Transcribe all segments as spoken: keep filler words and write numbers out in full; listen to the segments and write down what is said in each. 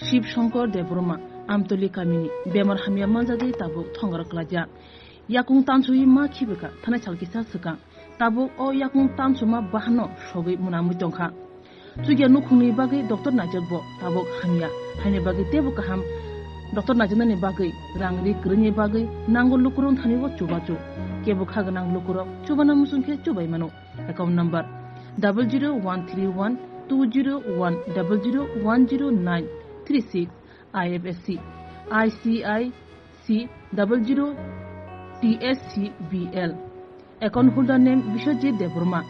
Shiv Shankar Debbarma, Amtoli kamini bemar hamya manjagwi tabuk thongrok klaijak. Yakung tansugwi ma khibikha thanai sal kisa swkang. Tabuk o yakung tansuma bahano sogwi mwnamwi tongkha. Chukya nukhungni bagwi doctor naijakbo tabuk hamya, haini bagwi teibo kaham doctor naijaknani bagwi rang ri kwrwngni bagwi nango lukurok thanibo chubachu. Kebo kha gwnang lukurok chubana muchung khe chubai mano. Account number double zero one three one two zero one double zero one zero nine three six, I F S C, I C I C double zero T S C B L. Account holder name Biswajit Debbarma.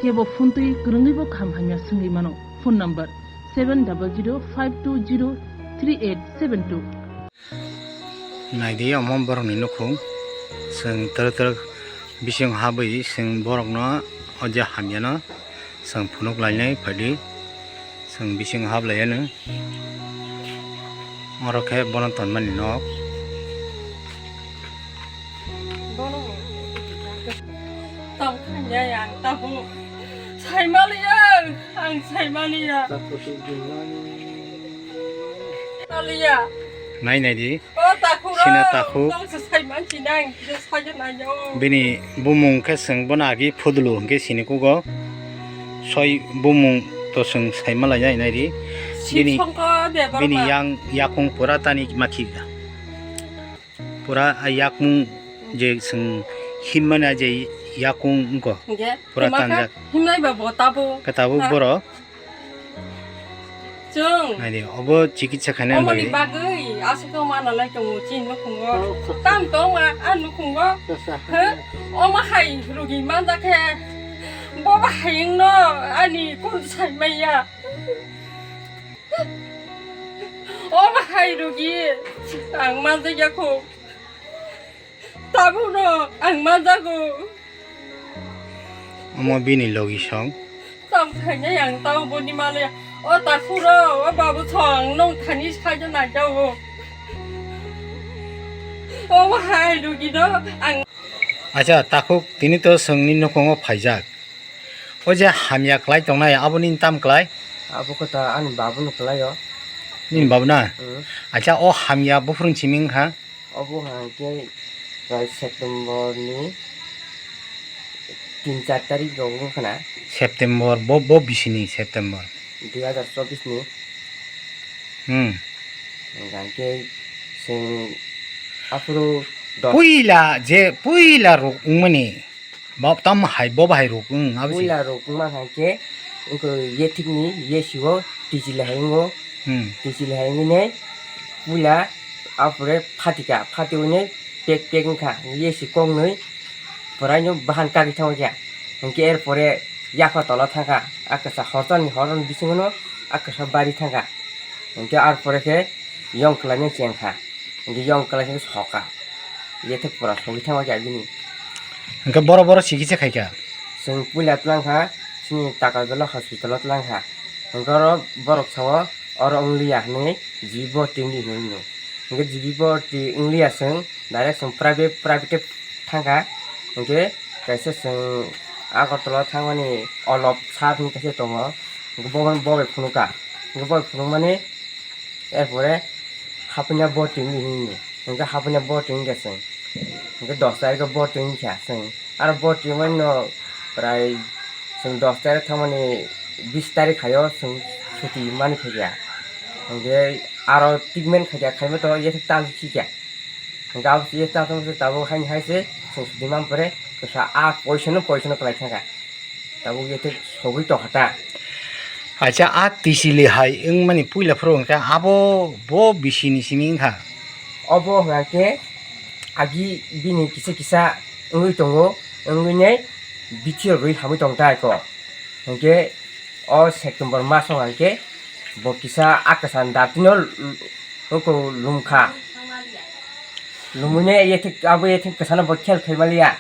Kebo phone twi kwrwngwibo kaham hamya swngwi mano. Phone number seven double zero five two zero three eight seven two. Naidi omo borokni nukhung, chwng twrwk twrwk bising habwi chwng borokno o je hamyano chwng phunuk lainai phaidi chwng bising hablaiya nw. Oro khe bono tonmani nok. Tamo khainai ang tamo saimaliya, ang saimaliya. Maliya. Nai nai di. O takhuk. Sina takhuk. Tamo se saiman sinang, je saja nai o. Bini bumung khe chwng bono agi phudulu hwnkhe sini kugo. Soi bumung to chwng saimalainai nai di. Bini, bini yang yakung pura tani ma khibida. Pura a yakung je chwng himmani a je yakung wngkha. Hwnkhe pura himma tanjak. Himnai ba bo tabo. Khe tabuk ha? Borok. Chwng. Naidi, obo chikitsa khainai omoni bagwi. Bagwi aswk manalai tongo chini nukhungo. Oh, tam tongma a nukhungo. Kasa. He? Omo hai rugi manjakhe. Bobo hai wngno ani kun saimaya. Omo hai rugi ang manjakya kho. Tabukno ang manjago. Omo bini logi song. Tam khainai ang tamo boni male. O takhuro, o babu song, nong thani saja naijao. Omo hai rugi no ang. Acha, takhuk, tini to chwngni nukhungo phaijak. O je hamya klai tongnai, abo nini tam klai? Abo khe ta ani babuno klai o. Nini babu na? Mm. Acha, o hamya buphuruni simi wngkha? Obo hwnkhe prai September ni tin char tarik rok wngkha na. September, bo, bo bisini September? Dui hazar chobbish ni. Hmm. Hwnkhe chwng aphuru dos. Puila je, puila rok wngmani. Bo tam hai, bo bahai rok, wng, abo se. Puila rok wngma hai khe, wngkhe yethikni yesio tichili hai wngo. Hmm. Tichili hai wngwi nai puila, apore phatika, phati wngwi pek pek wngkha, yesi koknwi, puraino bahan kagwi thangwi kha. Hwnkhe erpore yapha tola thangkha, a kwsa hortani horoni bisingono a kwsa bari thangkha. Hwnkhe arpore khe yong kwlaino chengkha. Hwnkhe yong kwlai khe soka. Yethek pura sogwi thangma khe agini. Hwnkhe boro boro chikitsa khaikha? Chwng puila twlangkha, chini Takarjala hospital-o twlangkha. Hwnkhe oro borok sao oro wngliya hwnwi G B Bharti wngdi hwnwi hino. Hwnkhe G B Bharti wngliya chwng direct chwng private, private thangkha. Hwnkhe kaisa chwng Agartala thangmani Olop sir hwnwi kaisa tongo. Hwnkhe bo, bo bai phunukha. Hwnkhe bo bai phunukmani Erpore haphuina boating di hwnwi, hwnkhe haphuina boating wngkha chwng, hwnkhe dos tarikho boating wngkha chwng. Aro boating wngmani no prai chwng dos tarik thangmani bis tarik haio chwng chuti mani phaikha. Hwnkhe aro treatment khaikha, khaima to yethek tal khikha. Hwnkhe abo yethek tal thangma se tabuk haini hai se chwng chuti man pore kwsa a poisono, poisono kwlai thangkha. Tabuk yethek sogwi tongkha ta. Acha, a tisili hai wngmani puila phuru hwnkhe abo bo bisini simi wngkha? Obo hwnkhe agi bini kisa kisa wngwi tongo, wngwi nai bithi rwi hamwi tong ta eko. Hwnkhe o September maso hwnkhe bo kisa a kwcham dartino Oko lumkha. Lumui ne yethek, abo yethek kwsano bo khel khai maliya.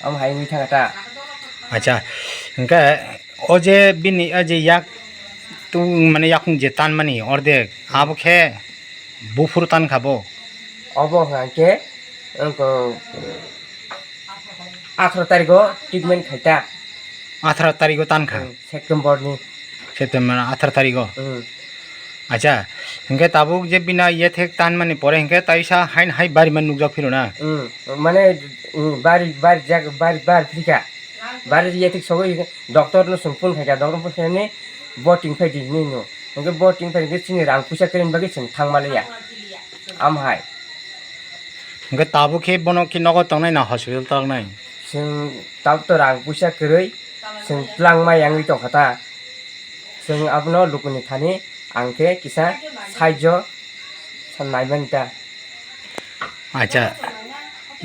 Am hai wngwi thangkha ta. Acha, hwnkhe o je bini, o je yak tung, mane yakung je tanmani ordek, abo khe buphuru tankha bo? Obo hwnkhe, wngkha atharo tarikgo treatment khaita. Atharo tarikgo tankha? Hmm, September ni. September atharo tarikgo? Hmm. Acha, hingke tabuk je bina yethek tanmani pore hingke taisa hain hai bari man nukjak phiro na? Hmm, mane, hmm, bari, bari jag-, bari, bari phirikha. Bari yethek sogwi doctor no chwng phone khaikha, doctor phone khainani bo ting phai di hinwi hino. Hingke bo ting phai hingke chini rang puisa kwrwini bagwi chwng thangma liya. Amhai. Hingke tabuk khe bono khe nogo tongnai na hospital tongnai? Chwng tabuk to rang puisa kwrwi, chwng twlangma yangwi tongkha ta. Chwng abono lukuni thani ang khe kisa saijo san naimani ta. Acha,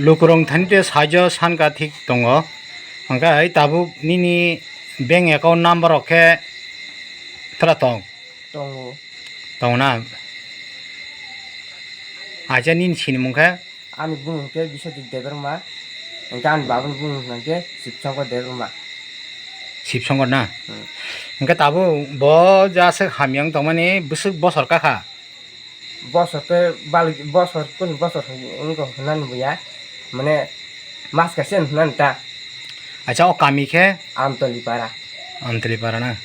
lukurok thani te saijo sanka thik tongo. Hingke ai tabuk nini bank account number rok khe phra tong? Tongo. Tongo na? Acha, nini sinimung khe? Ani bumung khe Biswajit Debbarma, hingke ani babani bumung hwnkhe Sibsongkor Debbarma. Sibsongkor na? Hmm. Hingke tabuk bo je aswk hamya wng tongmani bwswk bosor kakha? Bosor khe bal-, bosor kunu bosor wngkha hwnani buya, mane mas kaisa hwnani ta. Acha, o kami khe? Amtoli para. Amtoli para na?